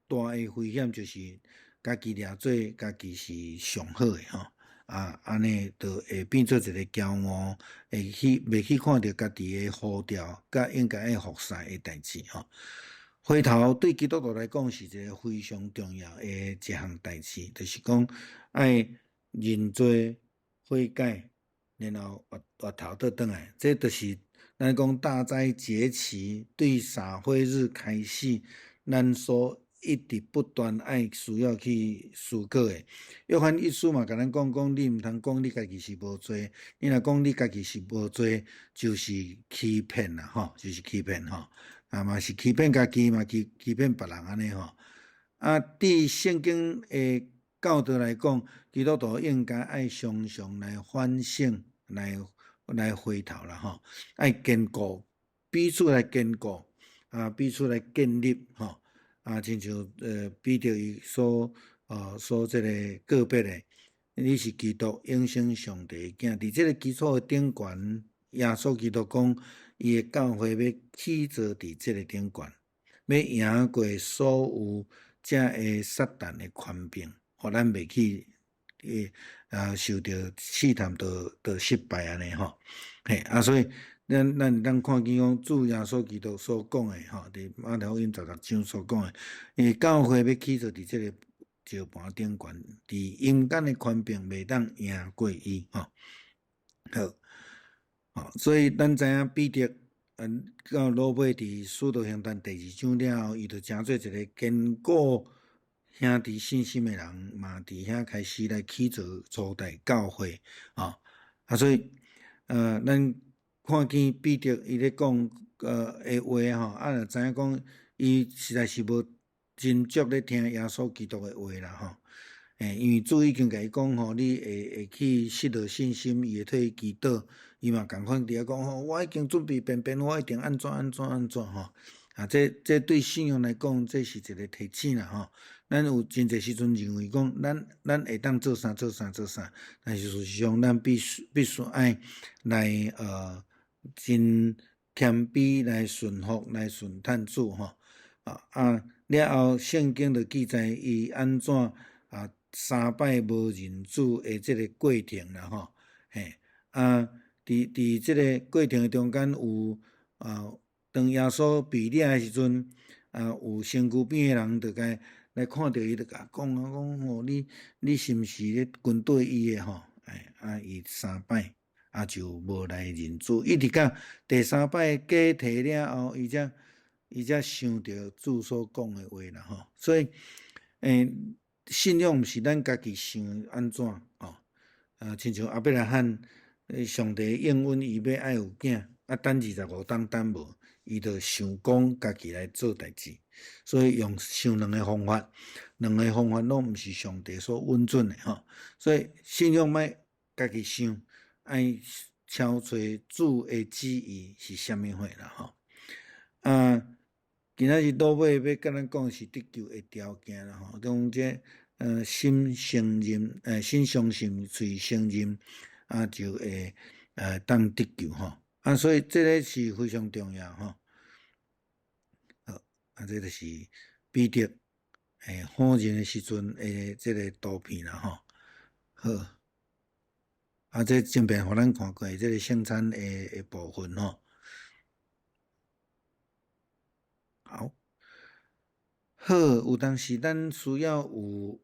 大的危險就是家己掠做家己是上好的吼。啊，按呢就會變做一個驕傲，會去袂去看著家己的呼召，佮應該愛服侍的代誌吼。回頭對基督徒來講是一個非常重要的一項代誌，就是講愛認罪悔改，然後回頭倒轉來，這就是咱講大齋節期對撒悔日開始，咱所一直不斷愛需要去思考的。約翰一書嘛，共咱講講，你毋通講你家己是無罪，你若講你家己是無罪，就是欺騙啦，吼，就是欺騙吼，啊嘛是欺騙家己，嘛欺騙別人按呢吼。啊，佇聖經的教導來講，基督徒應該愛常常來反省，來回頭啦，吼，愛堅固，彼此來堅固，啊，彼此來建立，吼。啊，親像彼得伊所這個告別的，你是基督永生上帝的囝，佇這個基礎的頂懸，耶穌基督講，伊的教會欲起造佇這個頂懸，欲贏過所有這个撒旦的權柄，予咱袂去受著試探，就失敗按呢吼。嘿，啊，所以咱看見講主耶穌基督所講的吼，佇馬太福音16章所講的，伊教會欲起造佇這個石盤頂懸，佇陰間的權柄袂當贏過伊吼。好，吼，所以咱知影彼得，到落尾佇使徒行傳第二章了後，伊就成做一個堅固兄弟信心的人，嘛佇遐開始來起造初代教會，吼。啊，所以，咱看見彼得伊咧講的話吼，啊，就知影講伊實在是無真足咧聽耶穌基督的話啦吼。因為主已經共伊講吼，你會去失落信心，伊會替伊祈禱，伊嘛仝款佇遐講吼，我已經準備便便，我一定按怎按怎按怎吼。啊，這對信仰來講，這是一個提醒啦吼。咱有真濟時陣認為講，咱會當做啥做啥做啥，但是事實上，咱必須愛來真謙卑來順服來順趁主吼。啊了後，聖經就記載伊按怎啊三擺無認主的這個過程啦吼。嘿，啊，佇這個過程中間有啊，當耶穌被掠的時陣，啊，有身軀邊的人就共來看著伊，就共講啊，講吼，你是毋是咧跟綴伊的吼？哎，啊，伊三擺啊就無來認主，一直到第三擺雞啼了後，伊才想著主所講的話啦吼。所以，信仰毋是咱家己想按怎吼，啊，親像亞伯拉罕，上帝應允伊欲愛有囝，啊，等25冬等無，伊就想講家己來做代誌，所以用想兩个方法，兩个方法攏毋是上帝所允准的吼。所以信仰莫家己想，愛敲揣主的旨意是啥物貨啦吼。啊，今仔日落尾欲共咱講是得救的條件啦吼，講這心承認，心相信，喙承認，啊就會當得救吼。啊，所以這个是非常重要吼。好，啊，這就是彼得否認的時陣的這个圖片啦吼。好，啊，這前邊予咱看過這个聖餐的部分吼。好，好，有當時咱需要有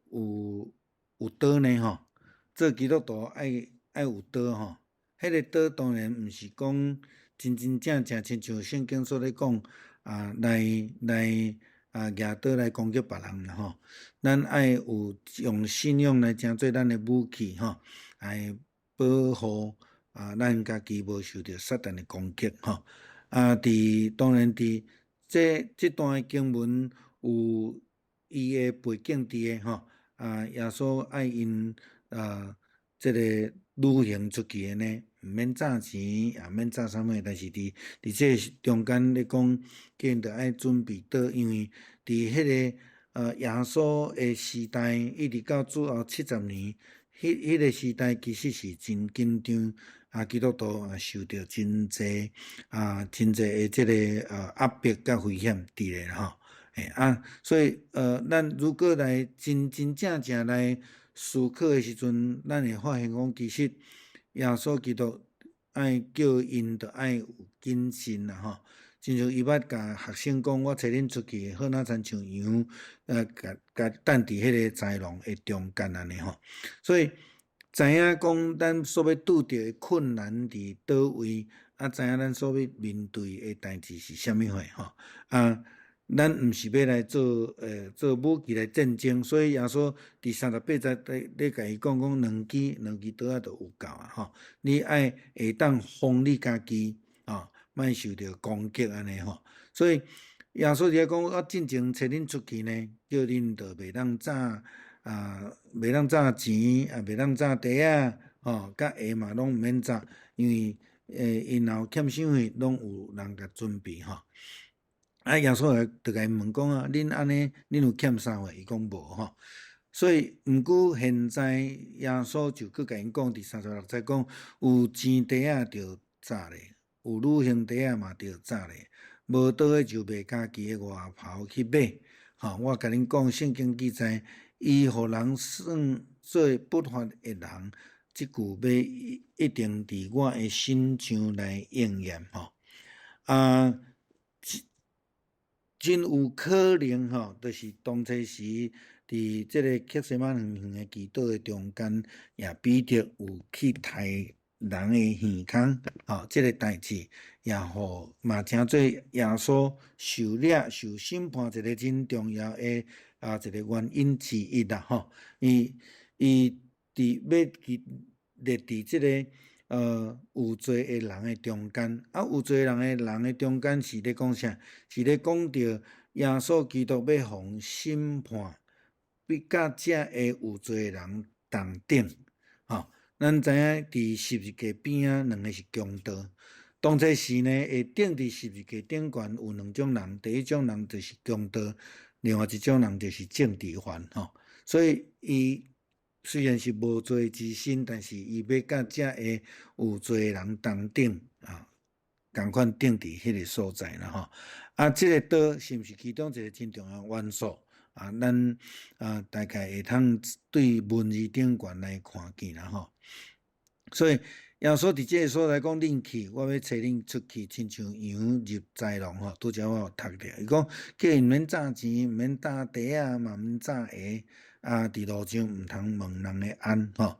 刀呢吼，做基督徒愛有刀吼。彼个刀當然毋是講真真正正，親像聖經所咧講啊，來舉刀來攻擊別人啦吼。咱愛有用信仰來成做咱的武器吼，來保護咱家己無受著撒旦的攻擊吼。佇當然佇這段經文有伊的背景佇的吼。耶穌愛𪜶這个旅行出去的呢，毋免紮錢，也毋免紮啥物，但是佇這中間咧講，叫𪜶著愛準備刀，因為佇彼个耶穌的時代，一直到主後70年，彼个時代其實是真緊張，基督徒也受著真濟的這个壓迫佮危險佇咧吼。所以咱如果來真真正正來思考的時陣，咱會發現講，其實耶穌基督愛叫𪜶著愛有謹慎啦吼。親像伊捌共學生講，我差恁出去，好若親像羊，共共等佇彼个豺狼的中間按呢吼。所以知影講，咱所欲拄著的困難佇佗位，知影咱所欲面對的代誌是啥物貨吼。咱毋是欲來做武器來戰爭，所以耶穌佇38節咧共伊講講兩支刀仔就有夠啊吼！你愛會當防你家己，吼，莫受著攻擊按呢吼。所以耶穌佇遐講，我進前差恁出去呢，叫恁就袂當紮袂當紮錢，也袂當紮袋仔，吼，佮鞋嘛攏毋免紮，因為𪜶若有欠啥物，攏有人共準備吼。耶穌就共𪜶問講啊，恁按呢，恁有欠啥無？伊講無吼。所以，毋過現在耶穌就閣共𪜶講，佇36節講，有錢袋仔就紮咧，有旅行袋仔嘛著紮咧，無刀的就賣家己的外袍去買。吼，我共恁講，聖經記載，伊予人算做不法的人，這句欲一定佇我的身上來應驗吼。真有可能吼，就是當初時佇這个客西馬尼園的祈禱的中間，也彼得有去刣人的耳孔，吼，這个代誌也予嘛成做耶穌受掠受審判一个真重要的一个原因之一啦，吼。伊佇欲去立佇這个有罪的人的中間，有罪的人的中間是咧講啥？是咧講著耶穌基督欲予審判，欲佮這个有罪的人同等。吼，咱知影佇十字架邊仔兩个是強盜，當初時呢，會釘佇十字架頂懸有兩種人，第一種人就是強盜，另外一種人就是政治犯。吼，所以伊雖然是無罪之身，但是伊欲佮這个有罪的人同等仝款釘佇彼个所在啦吼。這个刀是毋是其中一个真重要元素？咱大概會通對文字頂懸來看見啦吼。所以耶穌佇這个所在講，恁去，我欲差恁出去，親像羊入豺狼吼。拄才我有讀著，伊講叫𪜶毋免紮錢，毋免紮袋仔，嘛毋免紮鞋。佇路上毋通問人的安吼，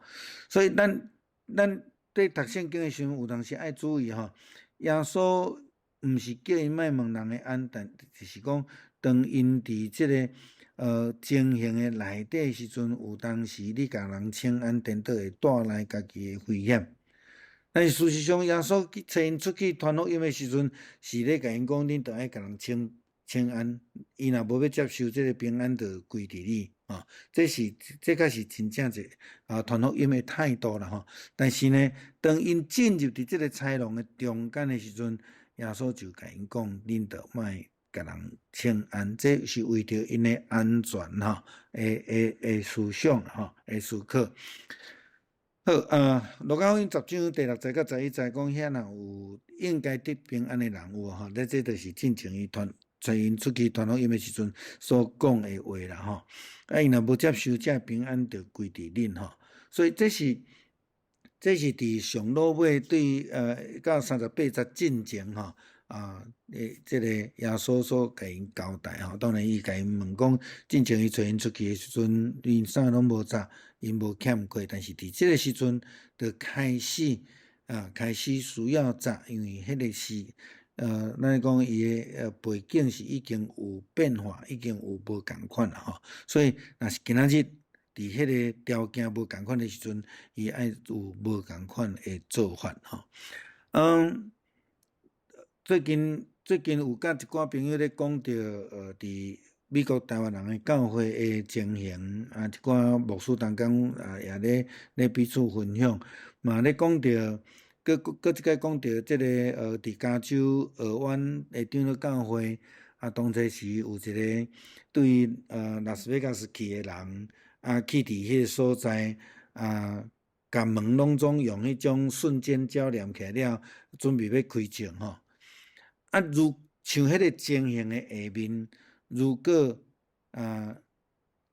所以咱佇讀聖經的時陣，有當時愛注意吼。耶穌毋是叫𪜶莫問人的安，但就是講，當𪜶佇這个情形的內底時陣，有當時你共人請安，顛倒會帶來家己的危險。但是事實上，耶穌去差𪜶出去傳福音的時陣，是咧共𪜶講，恁著愛共人請安，伊若無欲接受這个平安，就歸佇你。這是這才是真正一傳福音的態度啦吼。但是呢，當𪜶進入佇這个豺狼的中間的時陣，耶穌就共𪜶講：恁著莫共人請安，這是為著𪜶的安全吼，的思想吼，的思考。好，路加福音10章第6節到11節講，遐若有應該得平安的人有吼，這就是進前伊傳差𪜶出去傳福音的時陣所講的話啦吼。𪜶若無接受這平安，就歸佇恁吼。所以這是佇上落尾對到38節進前吼這个耶穌所共𪜶交代吼。當然伊共𪜶問講，進前伊差𪜶出去的時陣，𪜶啥攏無紮，𪜶無欠過。但是佇這个時陣，就開始需要紮，因為彼个是咱講伊的背景是已經有變化，已經有無仝款啦吼。所以若是今仔日佇彼个條件無仝款的時陣，伊愛有無仝款的做法吼。最近有佮一寡朋友咧講著，佇美國台灣人的教會的情形，啊，一寡牧師同工啊，也咧彼此分享，嘛咧講著，閣這擺講著這个佇加州爾灣的長老教會，啊，當初時有一个對拉斯維加斯去的人，啊，去佇彼个所在，啊，共門攏總用彼種瞬間膠黏起來了，準備欲開證吼。啊，如像彼个情形的下面，如果啊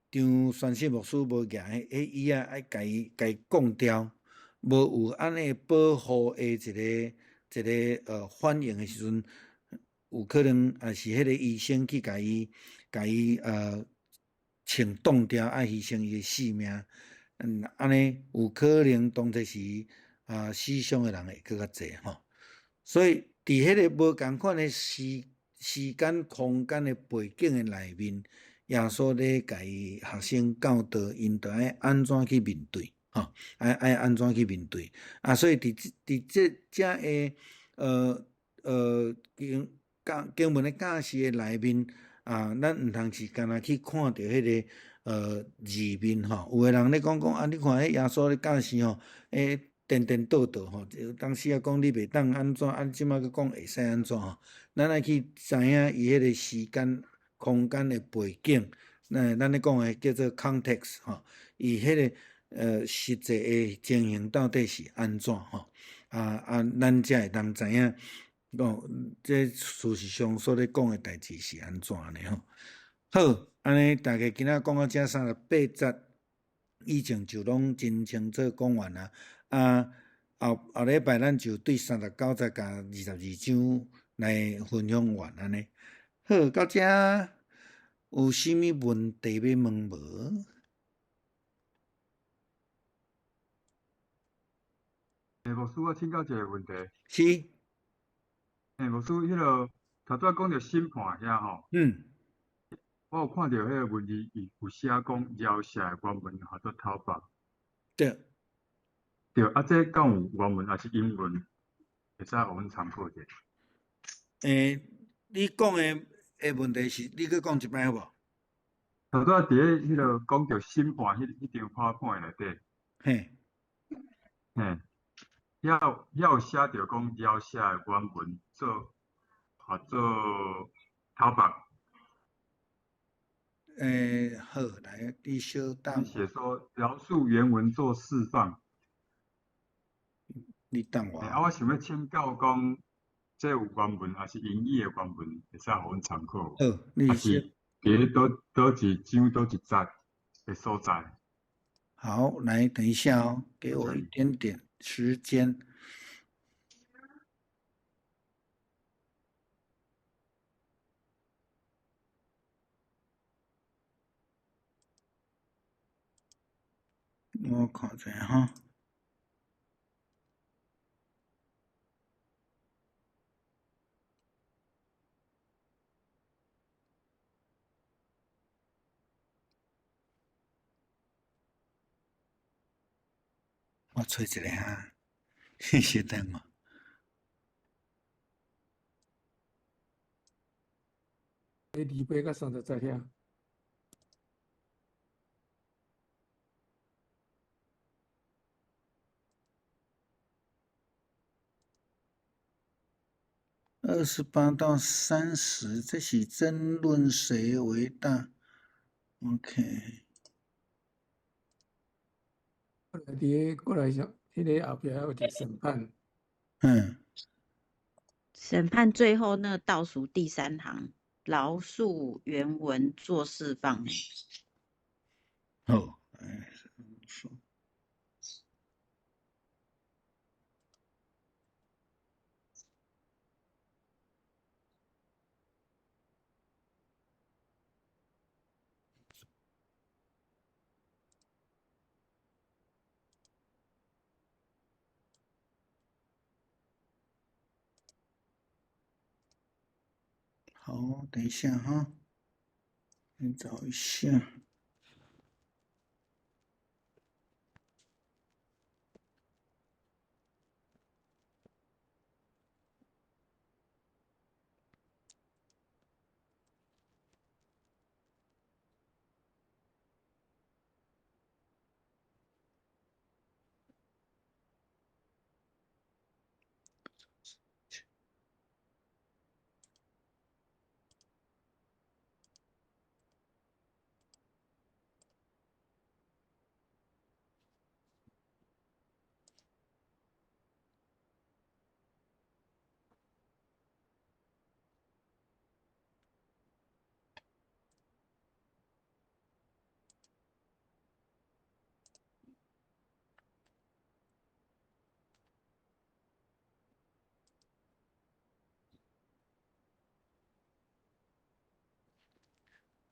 張宣信牧師無舉彼椅仔，愛共伊摃掉，無有按呢保護的一个反應的時陣，有可能也是彼个醫生去共伊穿擋掉，愛犧牲伊的性命。按呢有可能當初時啊死傷的人會閣較濟吼。所以佇彼个無仝款的時間、空間的背景的內面，耶穌咧共伊學生教導，𪜶著愛按怎去面對，吼，愛按怎去面對。啊，所以佇這个經文的教示的內面，啊，咱毋通是干焦去看著彼个字面吼。有的人咧講講啊，你看彼耶穌咧教示吼，顛顛倒倒吼，有當時啊講你袂當按怎，啊這擺閣講會使按怎吼。咱愛去知影伊彼个時間、空間的背景，那咱咧講的叫做 context 吼，伊彼个實際的情形到底是按怎吼？啊，咱才會當知影講這事實上所咧講的代誌是按怎呢吼。好，按呢大家今仔講到這38節以前就攏真清楚講完啦。啊，後後禮拜咱就對39節佮22章來分享完按呢。好，到這有啥物問題欲問無？欸，牧師，我請教一个問題。是。欸，牧師，彼个頭拄仔講著審判遐吼。我有看著彼個文字，伊有寫講饒舌的原文號做頭髮。對。對，啊，這敢有原文抑是英文？會使予阮參考者。欸，你講的問題是，你閣講一擺好無？頭拄仔佇咧彼个講著審判彼張 PowerPoint 內底。嘿。遐有寫著講饒舌的原文做號做頭髮。欸，好，來，你稍等。寫說饒恕原文做釋放。你等我。欸，啊，我想欲請教講，這有原文抑是英語的原文，會使予阮參考？好，你抑是佇咧佗一章、佗一節的所在？好，來，等一下哦，給我一點點時間。我看一下哈。我揣一下哈，稍等我。 28佮30節遐。 28到30，這是爭論誰為大。OK。過來佇個過來上，彼个後壁還有一個審判。審判最後那倒數第三行，饒恕原文做釋放。好，哎，說。好，等一下哈，先找一下。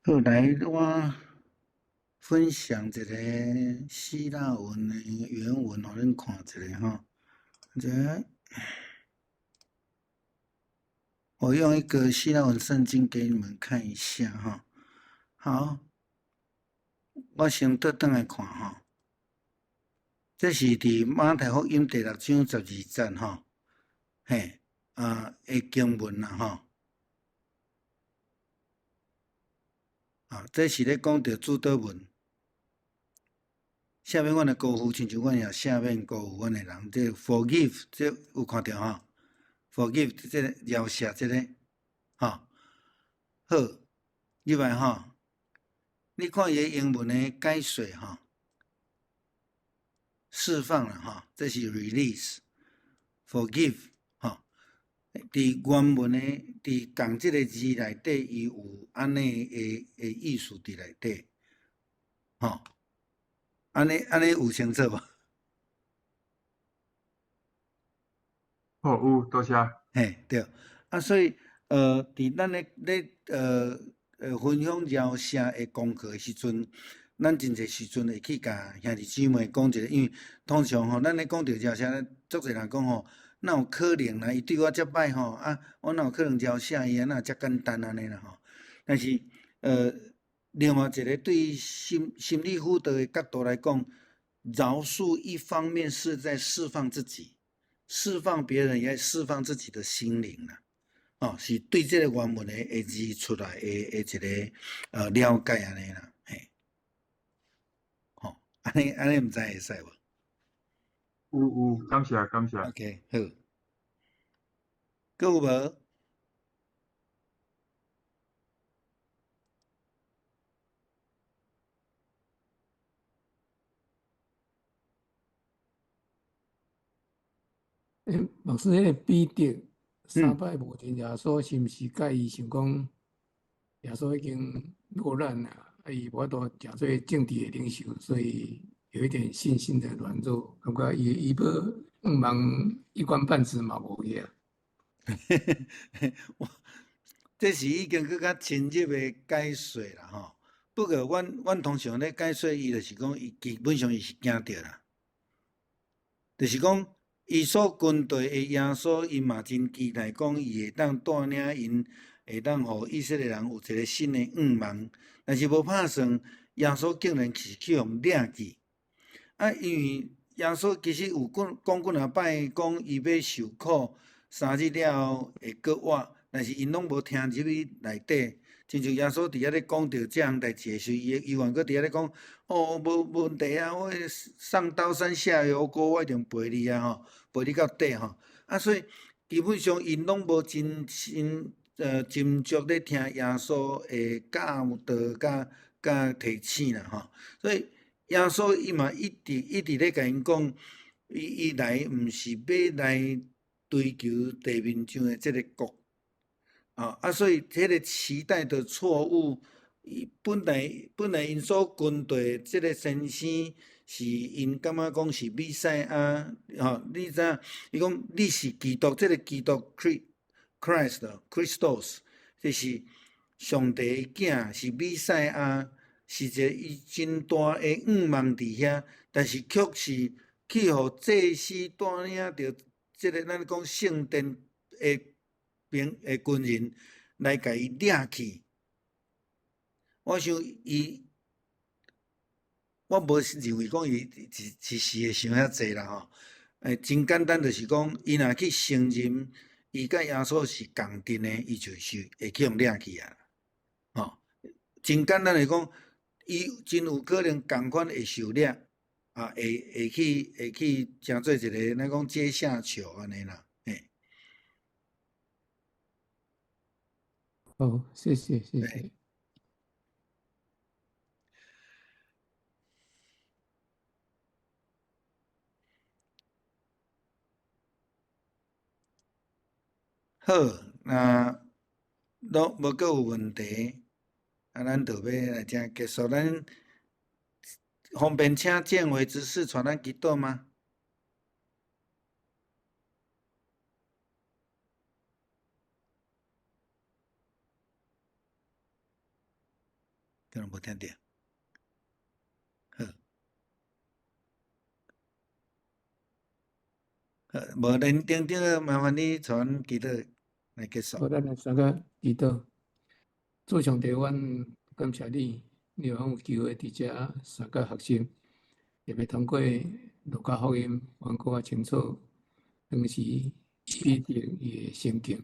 好，來，我分享一个希臘文的原文，予恁看一下吼。這，我用一個希臘文聖經給你們看一下哈。好，我先倒轉來看吼。這是佇馬太福音第六章十二節吼，嘿，啊，的經文啦吼。啊，這是咧講著主禱文。赦免阮的過犯，親像阮也赦免過犯阮的人。這 forgive，這有看著吼？forgive，這個饒赦，這個，吼，好，入來吼。你看伊的英文的解說吼，釋放啦吼，這是 release，forgive 吼。佇原文的佇仝這个字內底，伊有按呢的意思佇內底，吼。按呢按呢有清楚無？好，有，多謝。嘿，對。啊，所以，佇咱咧咧分享饒赦的功課的時陣，咱真濟時陣會去共兄弟姊妹講一下，因為通常吼，咱咧講著饒赦，足濟人講吼，哪有可能啦？伊對我遮歹吼，啊，我哪有可能饒赦伊啊？哪有遮簡單按呢啦吼？但是，另外一個對心理輔導的角度來講，饒恕一方面是在釋放自己，釋放別人，也釋放自己的心靈啦。哦，是對這個原文的字出來的一個了解按呢啦，嘿，吼，按呢按呢毋知會使無？有有，感謝感謝。 OK，好。閣有無？欸，牧師，彼个彼得三擺無認耶穌，是毋是佮伊想講耶穌已經落難啦，啊，伊無法度誠做政治的領袖，所以有一點信心的軟弱，感覺伊伊欲願望一官半職嘛無去啊。我這是已經閣較深入的解說啦吼。不過，阮通常咧解說，伊就是講，伊基本上伊是驚著啦，就是講。伊所跟隨的耶穌，伊嘛真期待講，伊會當帶領𪜶，會當予以色列人有一個新的願望。但是無拍算，耶穌竟然是去予掠去。啊，因為耶穌其實有講講幾若擺，講伊欲受苦，3日了後會閣活，但是𪜶攏無聽入去內底。親像耶穌佇遐咧講著這項代誌的時，伊猶原閣佇遐咧講：哦，無問題啊，我上刀山下油鍋，我一定陪你啊吼，陪你到底吼。啊，所以基本上𪜶攏無真心斟酌咧聽耶穌的教導佮佮提醒啦吼。所以耶穌伊嘛一直一直咧共𪜶講，伊伊來毋是欲來追求地面上的這个國。啊，所以彼个期待的錯誤，伊本來本來𪜶所跟隨這个先生是𪜶感覺講是彌賽亞，吼，你知影？伊講你是基督，這个基督 Christ Christos，這是上帝的囝，是彌賽亞，是一个伊真大的願望佇遐，但是卻是去予祭司帶領著這个咱講聖殿的兵的軍人來共伊掠去。我想伊，我無認為講伊一時會想遐濟啦吼。真簡單，就是講，伊若去承認伊佮耶穌是仝陣的，伊就是會去予掠去啊。吼，真簡單來講，伊真有可能仝款會受掠，啊，會去成做一个咱講階下囚按呢啦，嘿。好，謝謝，謝謝。好，若攏無閣有問題，啊，咱就欲來遮結束。咱方便請建偉執事帶咱祈禱嗎？敢若無聽著？好，好，無連丁丁，麻煩你帶阮祈禱來結束。好，咱來三個祈禱。主上帝，阮感謝你，你予阮有機會佇遮三個學習，特別通過路加福音，阮閣較清楚當時彼得伊的心境，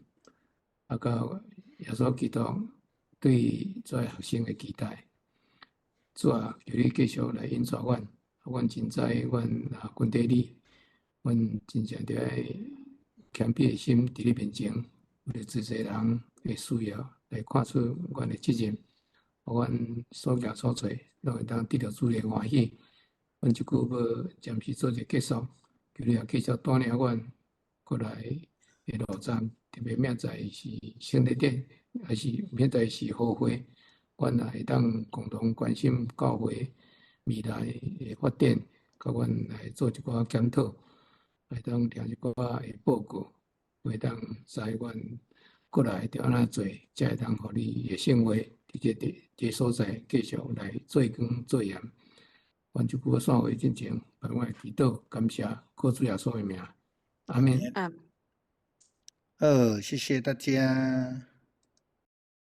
啊，佮耶穌基督對遮學生的期待。主啊，求你繼續來引導阮，阮真知阮啊跟綴你，阮真正著愛謙卑的心佇你面前，為著真濟人的需要來看出阮的責任，予阮所行所做，攏會當得著主的歡喜。阮這久欲暫時做一個結束，求你也繼續帶領阮過來的路程，特別明仔載是聖誕節，還是明仔載是好會，阮也會當共同關心教會未來的發展，佮阮來做一寡檢討，會當聽一寡的報告，會當知阮過來著按怎做，才會當予你的聖話佇這地這所在繼續來做光做鹽。阮這久散會進前，願阮祈禱感謝，靠主耶穌的名，阿們。阿們。好，謝謝大家。